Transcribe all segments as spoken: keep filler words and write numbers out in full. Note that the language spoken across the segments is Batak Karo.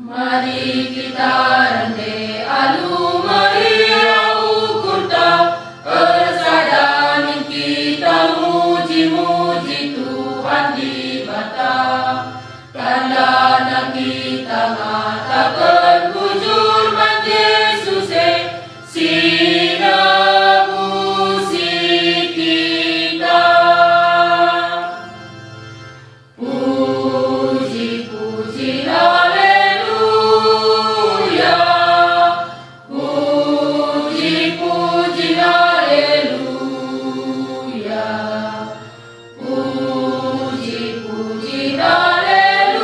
Mari kita rende alu meriah ukurta, ersada min kita muji-muji Tuhan Dibata. Tandana kita ngataken bujur man Jesus e, si nabusi kita. Puji, puji, haleluya. Puji, puji, haleluya. Puji, puji, haleluya.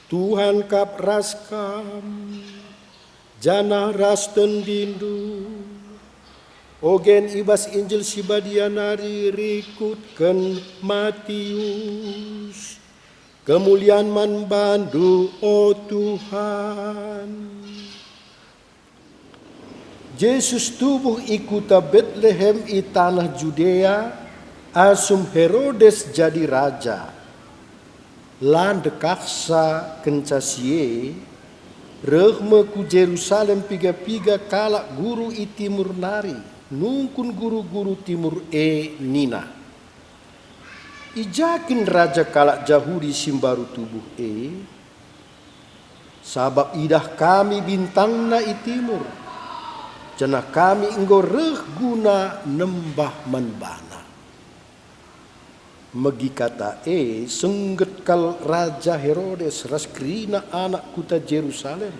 Tuhan kap ras kam, janah ras tendindu. Ogen i bas Injil si Badia nari rikutken Matius. Kemulian man bandu, o Tuhan. Jesus tubuh i kuta Betlehem i taneh Judea, asum Herodes jadi raja. La ndekahsa kenca si e, reh me ku Jerusalem piga-piga kalak guru i Timur nari, nungkun guru-guru Timur e nina, "I ja kin raja kalak Jahudi si mbaru tubuh e? Sabap idah kami bintangna i Timur, janah kami enggo reh guna nembah man bana." Megi kata e, sengget kal Raja Herodes ras kerina anak kuta Jerusalem.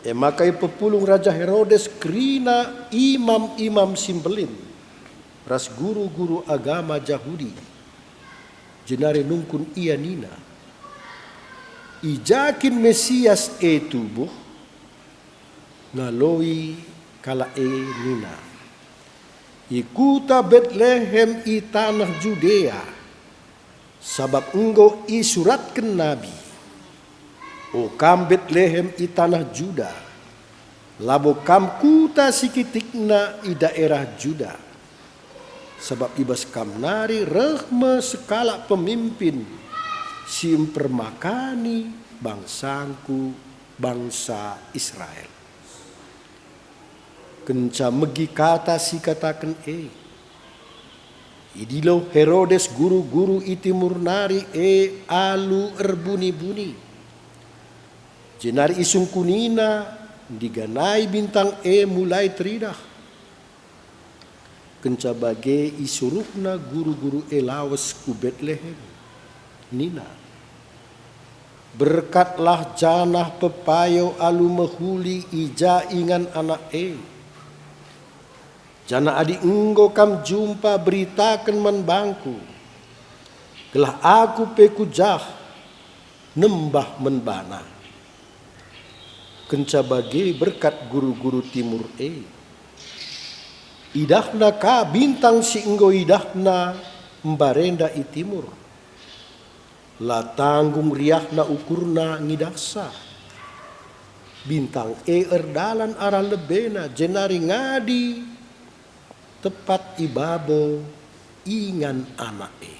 E maka ipepulung Raja Herodes kerina imam-imam si mbelin ras guru-guru agama Jahudi, jenari nungkun ia nina, "I ja kin Mesias e tubuh?" Ngaloi kalak e nina, "I kuta Betlehem i taneh Judea, sabap enggo isuratken nabi, 'O kam Betlehem i taneh Juda, labo kam kuta si kitikna i daerah Juda, sabap i bas kam nari reh me sekalak pemimpin si mpermakani bangsangku, bangsa Israel.'" Kenca megi kata si ikataken e, idilo Herodes guru-guru i Timur nari e alu erbuni-buni. Jenari isungkunina ndiganai bintang e mulai teridah. Kenca bage isuruhna guru-guru e lawes ku Betlehem, nina, "Berkatlah janah pepayo alu mehuli i ja ingan anak e. Janah adi enggo kam jumpa, beritaken man bangku, gelah aku pe ku jah nembah man bana." Kenca bage berkat guru-guru Timur e, idahna ka bintang si enggo idahna mbarenda i Timur. La tanggung riahna ukurna ngidahsa. Bintang e erdalan arah lebena jenari ngadi tepat i babo ingan anak e.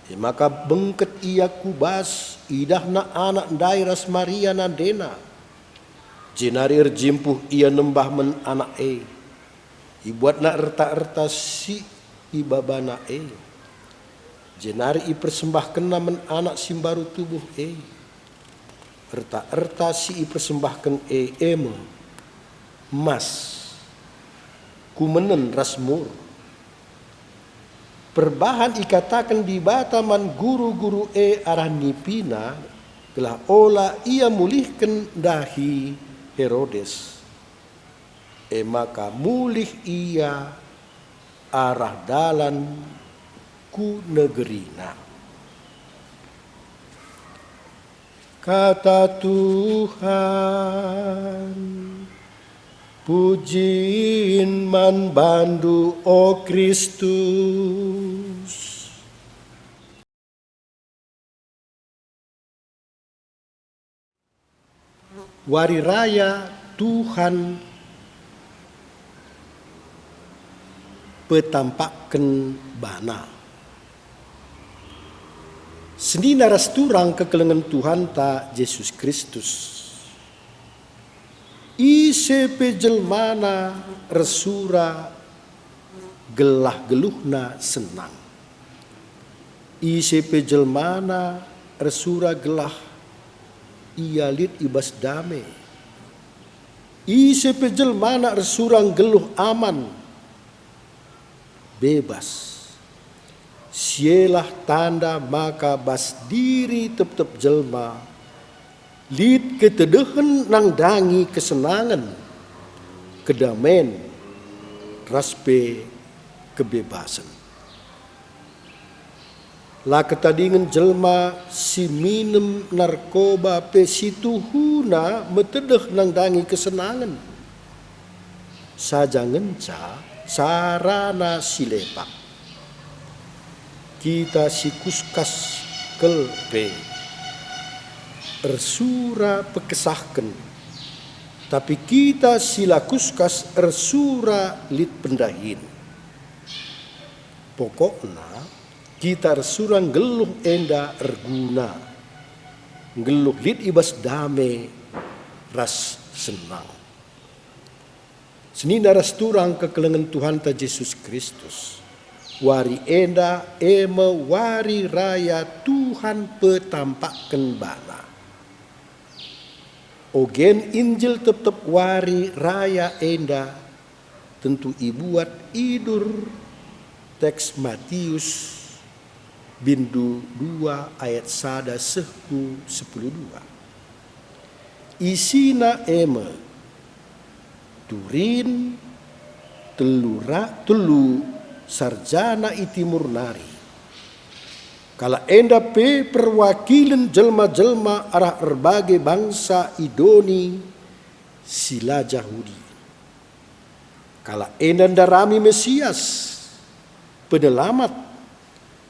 E maka bengket ia ku bas, idahna anak ndai ras Maria nandena. Jenari erjimpuh ia nembah man anak e. Ibuatna erta-erta si ibabana e, jenari ipersembahkenna man anak si mbaru tubuh e. Erta-erta si ipersembahken e, e me emas, kumenen ras mur. Perbahan ikataken Dibata man guru-guru e arah nipina, gelah ola ia mulihken ndahi Herodes. E maka mulih ia arah dalan ku negerina. Kata Tuhan. Pujin man bandu, o Kristus. Wari raya Tuhan petampakken bana. Senina ras turang kekelengen Tuhanta Jesus Kristus. Ise pe jelmana ersura gelah geluhna senang. Ise pe jelmana ersura gelah ia lit i bas dame. Ise pe jelmana ersura nggeluh aman, bebas. Sielah tanda maka bas diri tep-tep jelma lit ketedehen nandangi kesenangen, kedamen, ras pe kebebasen. La ketadingen jelma si minem narkoba pe si tuhuna metedeh nandangi kesenangen. Saja ngenca carana si lepak. Kita si kuskas kal pe ersura pekesahken, tapi kita si la kuskas ersura lit pendahin. Pokokna, kita ersura nggeluh enda erguna, nggeluh lit i bas dame ras senang. Senina ras turang kekelengen Tuhanta Jesus Kristus, wari enda e me wari raya Tuhan petampakken bana. Ogen Injil tep-tep wari raya enda tentu ibuat idur teks Matius bindu dua ayat sada seh ku sepuluh dua. Isina e me, Turin, telu ra-, telu sarjana i Timur nari. Kalak enda pe perwakilen jelma-jelma arah erbage bangsa i doni si la Jahudi. Kalak enda ndarami Mesias, Penelamat,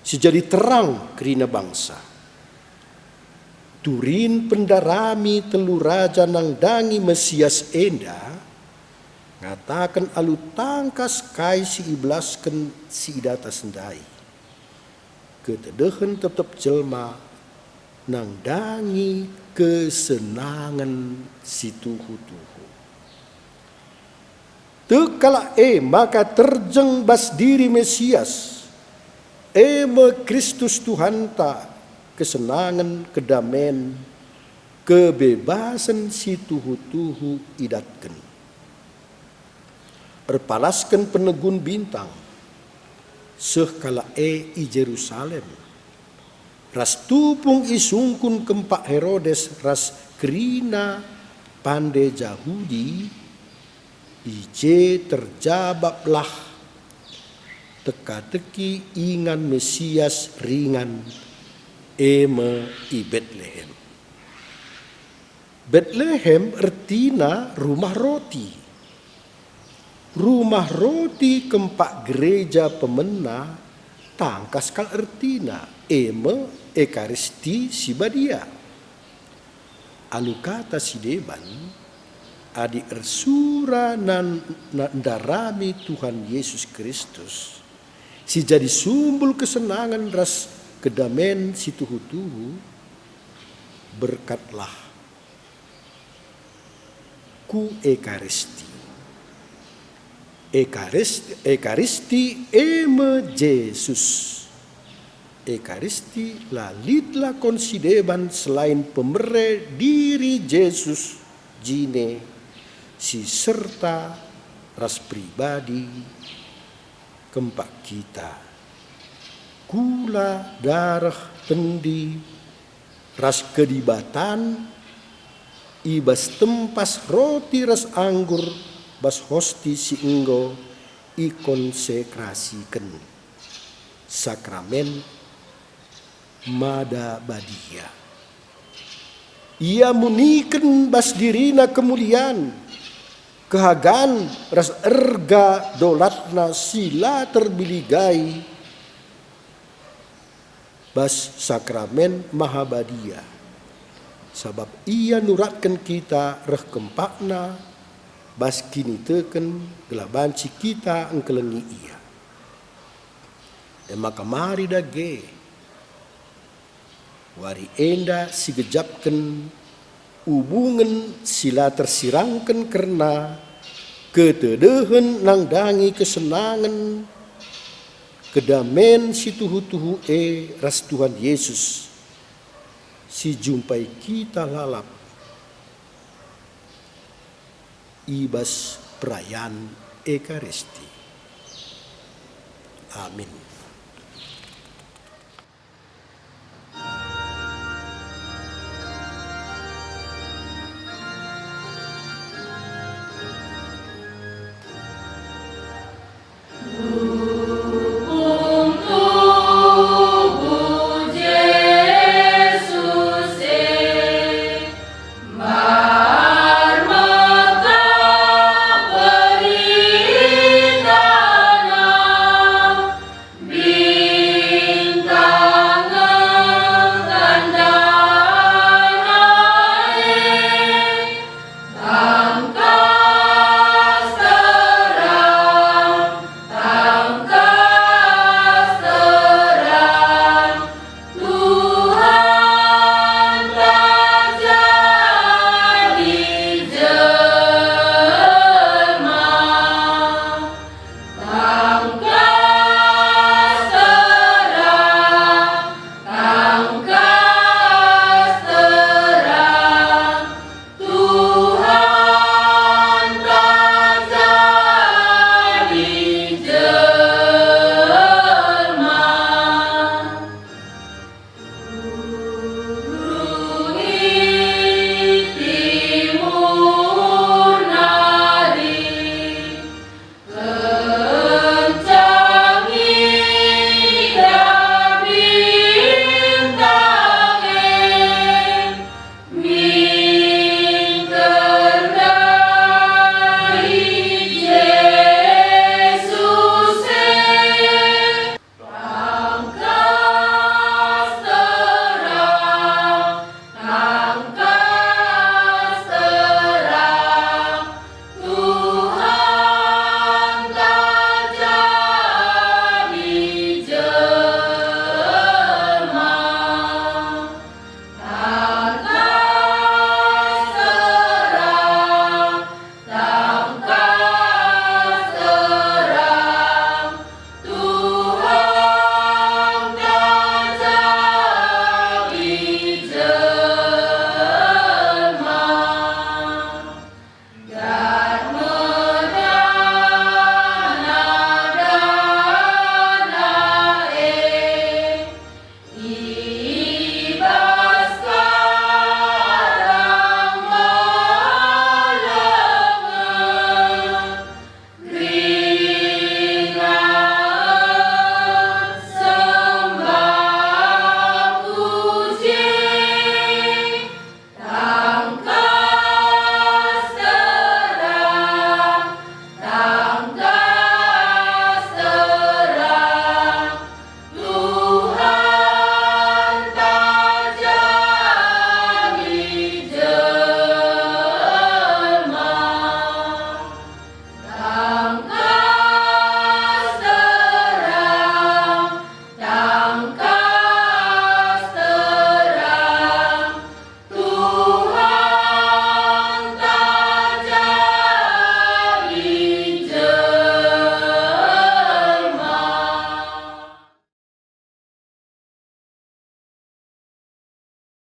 si jadi terang kerina bangsa. Turin pendarami telu raja nandangi Mesias enda ngataken alu tangkas kai si ibelasken si i datas ndai. Ketedehen tep-tep jelma nandangi kesenangen si tuhu-tuhu. Tek kalak e maka terjeng bas diri Mesias, e me Kristus Tuhanta, kesenangen, kedamen, kebebasen si tuhu-tuhu idatken. Erpalasken penegun bintang, seh kalak e i Jerusalem, ras tupung isungkun kempak Herodes ras kerina pande Jahudi, i je terjabaplah teka-teki ingan Mesias ringan, e me i Betlehem. Betlehem ertina rumah roti. Rumah roti kempak gereja pemena tangkas kal ertina, e me Ekaristi si Badia. Alu kata si deban, adi ersura nan-, na-, ndarami Tuhan Yesus Kristus, si jadi sumbul kesenangen ras kedamen si tuhu-tuhu, berkatlah ku Ekaristi. Ekarist-, Ekaristi e me Jesus. Ekaristi la lit lakon si deban selain pemere diri Jesus jine si serta ras pribadi kempak kita. Kula dareh tendi ras kedibatan i bas tempas roti ras anggur bas hosti si enggo ikonsekrasiken, sakramen mada badia. Ia muniken bas dirina kemulian, kehagan ras erga dolatna si la terbiligai bas sakramen mahabadia, sabap ia nuratken kita reh kempakna bas kiniteken gelah banci kita engkelengi ia. E maka mari dage, wari enda sigejapken ubungen si la tersirangken kerna ketedehen nandangi kesenangen, kedamen si tuhu-tuhu e ras Tuhan Yesus, si jumpai kita lalap i bas perayan Ekaristi. Amin.